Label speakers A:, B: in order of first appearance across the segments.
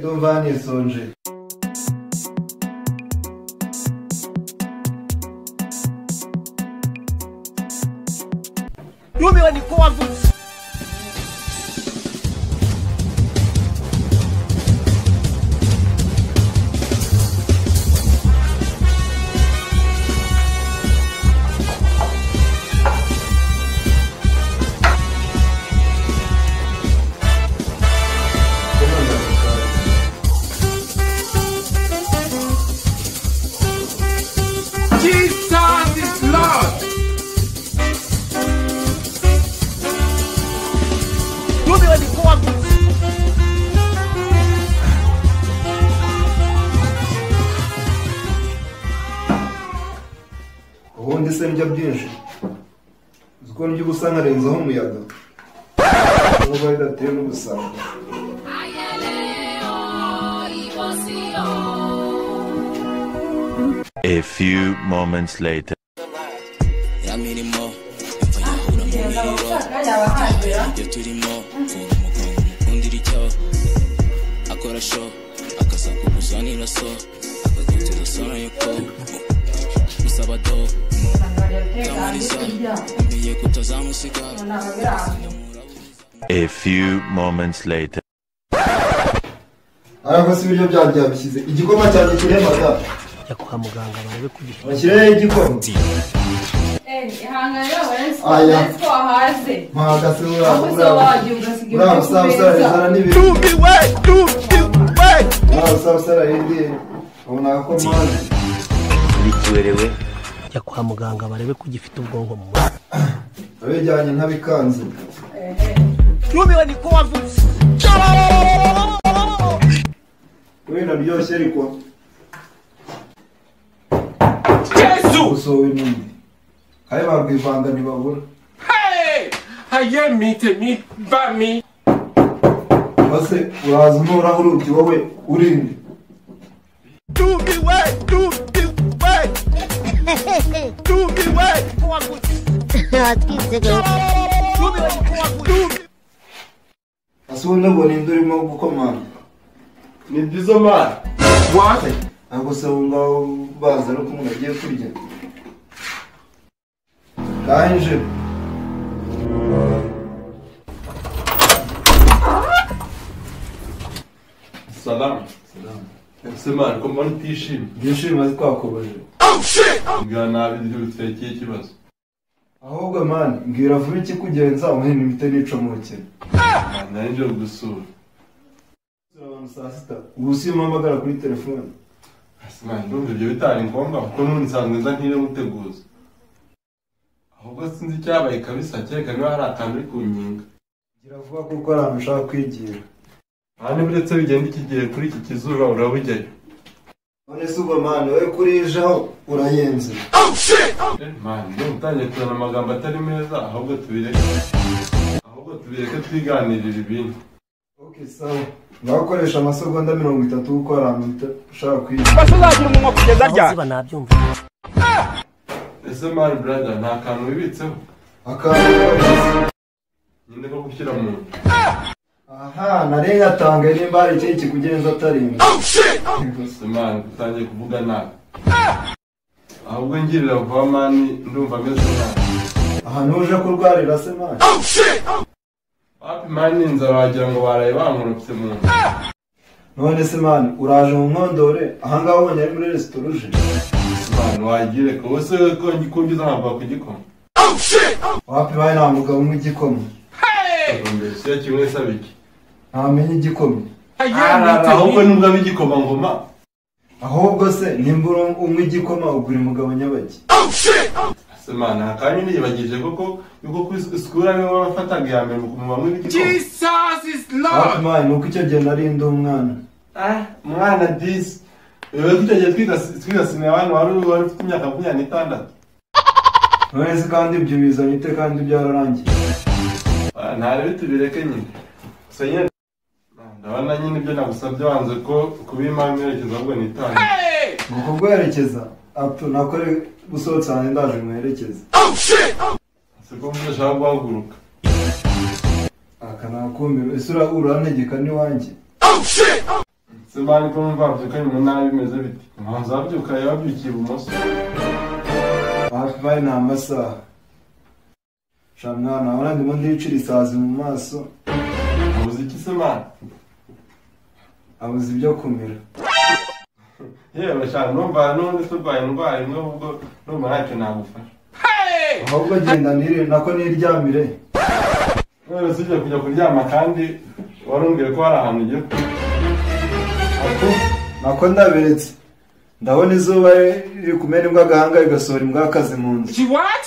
A: Ndumva nisonje.
B: Yumiwe niko wavutse.
C: Jesus is Lord.
B: Yumiwe niko wavutse.
A: Ubundi se ndya byinshi, uzi ko ndya ubusa nkarenzaho umuyaga, nubwo bidateye n'ubusambo.
D: A few moments later.
E: Yamirimo imva yahura mu miriro ibyo turimo mfunga umugongo mukundira icyo akora show akaza kuguzanira so akaguteza so na yuko musaba do kamariza mbiye kutazamusiga.
D: A few moments later.
A: Ariko si ibiryo byanjye yabishyize igikoma cyanjye kiremaga.
B: Jya kwa muganga barebe kugifite.
A: Bashyireho igikoma.
F: Ihangane
A: Aya.
F: ko wahaze.
A: Mpahagaze
F: Aho se wagiye ugasiga
A: uriya
F: ibyo
A: musaza
F: ku meza.
A: usararezana n'ibintu.
C: Tumiwe, tumiwe.
A: Uriya musaza usararindi ubona ko mpazi.
G: Ikiwerewe.
B: Jya kwa muganga barebe ko ugifite ubwonko mu mutwe.
A: Abijyanye ntabikanze.
B: Yumiwe niko wavutse.
A: Wenda ryoshye ariko.
C: Jesu.
A: Usowe n'undi. Kaye barwivanga ntibabura.
C: Hey! Ayé mi tèmi bá mi.
A: Base uraza untoraho urugi wowe urinde.
B: Tumiwe, tumiwe. Tumiwe niko wavutse. Tumiwe niko wavutse.
A: Ase ubundi ngo ninde urimo gukomanga?
H: Ni byiza man.
C: What?
A: Ntabwo se aho ngaho baza no umuntu agiye kurya. Kanje.
H: Salam. Ese man ko mbona utishimye.
A: Ndishima twakoboje.
H: Mbwira nabi ibyo biteye ikibazo.
A: Ahubwo man mbwira vuba ikikugenza umuhe imite nicomokere.
H: Nari nje kugusura.
A: Abantu saa sita ubu si mpamagara kuri telefone.
H: Ese man ndumva ibyo bitari ngombwa kuko n'ubundi nsanzwe nza ntire muteguza. Ahubwo sinzi icyabaye kabisa kereka niba hari akantu uri kunkinga.
A: Gira vuba kuko hari ahantu ushaka kwigira.
H: Aha niba uretse bigenda iki gihe kuri iki kizuba urabujyayo.
A: None se ubwo man wowe kurijeho urayenze.
H: Man ndumva utangiye kuzana amagambo atari meza ahubwo tubireke. Ahubwo tubireke twiganirire ibindi.
A: Okay sawa. Ngakoresha amasegonda 30 kuko hari ahantu ushaka kwigira.
C: Basi uzagira umunwa kugeza
B: Aho
C: ryari?
B: ziba nabyumva.
H: Ese man brother nta kantu wibitseho?
A: Akantu
H: Nyine ko gushyira mu nda.
A: Aha, nari ngatanga nimba hari ikindi kikugenza atari.
H: Ese man utangiye kuvuga nabi. Ahubwo ngirira vuba man ndumva ameze nabi.
A: Ahantu uje kurwarira se man.
H: Wapi man inzara wagira ngo baraye bankoropse mu nda.
A: None se man uraje mu nkondore ahangaha ubonye ari muri resitora uje.
H: Man wagire ko wese ko ngikungiza ntabwo kugikoma.
A: Wapi baye nta mugabo umwe igikoma.
H: Mbese kimwe sabiki.
A: Ntamenye igikoma.
C: Ayé mi
H: Ahubwo
C: tèmi.
H: nubwo ab'igikoma ngoma.
A: Ahubwo se nimba umwe igikoma ugura umugabo nyabaki.
H: Ese man akanya niyibagije koko yuko kuri school ariwe wafataga iya mbere mu bamwe b'igikoma.
C: Jesus is
A: Wapi
C: Lord.
A: man nuko icyo gihe nari ndi umwana.
H: Ah, mwana disi. Wewe icyo gihe twiga sinema abantu wari ufite imyaka 26.
A: None se kandi ibyo bizanye ute kandi byararangiye.
H: Ntarebe tubireke nyine. Gusa nyine ndabona nyine ibyo nagusabye wanze ko kubimpa imperekeza ahubwo nitange.
A: Ngo kuguherekeza apfa nakore gusohotse hanze ndaje muherekeze.
H: Siko mvuze ashaka guhaguruka.
A: Aka nakumiro ese urantegeka n'iwanjye.
H: Se mani ko numva wabyukanye umunabi bimeze bite? Umuhanzi wabyuka yabyukiye ibumoso.
A: Hafi bari ni amasaha. Sha mwana, urabona ndimo ndicira isazi mu maso.
H: Abuze iki se mani?
A: Abuze ibyo kumira.
H: Yewe sha numva n'ubundi turwaye indwara imwe ubwo numva ntacyo nagufasha.
A: Ahubwo genda nire nako niryamire.
H: None se ugiye kujya kuryama kandi warumbwiye ko hari ahantu ugiye
A: Nako ndaberetse. Ndabona izuba riri kumena imbwa agahanga rigasohora imbwa akazi mu nzu.
C: What?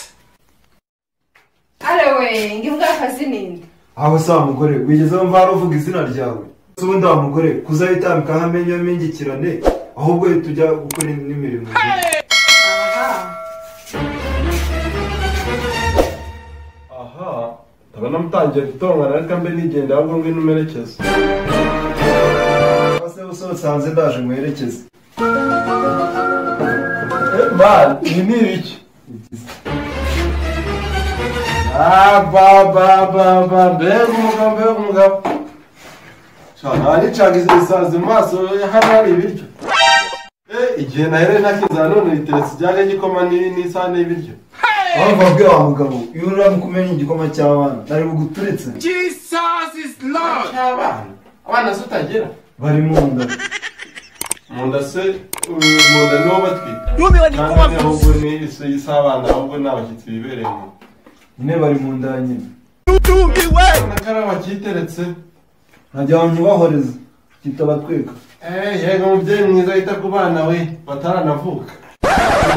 F: Arewe, ngimbwa akazi ninde?
A: Aho se wa mugore wigeze wumva hari uvuga izina ryawe? Ubundi wa mugore kuzayitambikaho amenyo y'imingikirane ahubwo tujya gukora n'imirimo.
H: Aha, ndabona mutangiye gutongana ariko mbe nigenda ahubwo ngwino umerekeze.
A: Ase usohotse hanze ndaje muherekeze.
H: Man, ibi ni ibiki? Ah, ba ba ba ba, mbega umugabo, mbega umugabo. Sha, nicaga isazi mu maso hano hari ibiryo. Igihe nahereye ntakinzara none riteretse ijyaga y'igikoma n'isahani y'ibiryo.
A: Aho mbabwira wa mugabo, iyo uramuka umenya igikoma cy'abana, nari buguturitse.
C: Jesus is Lord.
H: Cy'abana? Abana se utagira?
A: Bari mu nda.
H: Mu nda se, mu nda niho batwika.
B: Ndumiwe niko
H: Kandi
B: wavuze.
H: ahubwo ni si abana ahubwo ni abashyitsi bibereye mu nda.
A: Nyine bari mu nda nyine.
B: Ndumiwe.
H: N'akarabo kiteretse.
A: Ntajya nyubahoreza, kitabatwika.
H: Yego umubyeyi mwiza yita ku bana we bataranavuka.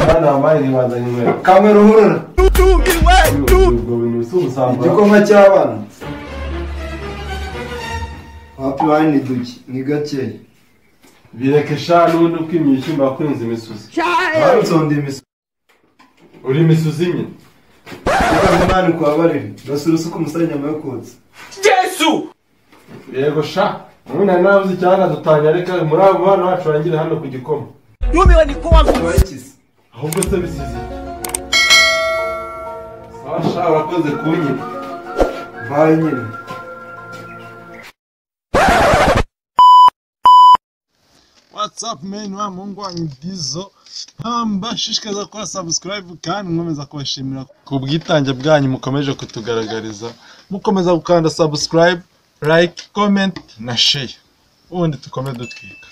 H: Abana bambaye ntibanzanye inkweto.
A: Kamwe ruhurura.
B: Ndumiwe.
H: Ubwo bintu si ubusambo.
A: Igikoma cy'abana. Wapi wani ni duki, ni gakeya.
H: Bireke sha n'ubundi ukwimye ibishyimbo wakunze imisuzi.
A: Barutsonda imisuzi.
H: Uri imisuzi nyine.
A: Ukaze Imana ikubabarire. Gasura usuka umusaya inyama yo kotsa.
C: Yesu!
H: Yego sha. Ubundi nari nabuze icyana dutanya reka muri abo bana bacu barangire hano ku gikoma.
B: Ndumiwe niko wavuze.
A: Bayikize.
H: Ahubwo se bisize iki? Sawa sha urakoze kunyina.
A: Bayi nyine.
H: What's up man, wa muhungu wanyu Dizo mpamba shishikaza gukora subscribe kandi nkomeza kubashimira ku bwitange bwanyu mukomeje kutugaragariza, mukomeza gukanda subscribe, like, comment na share, ubundi dukomeze dutwika.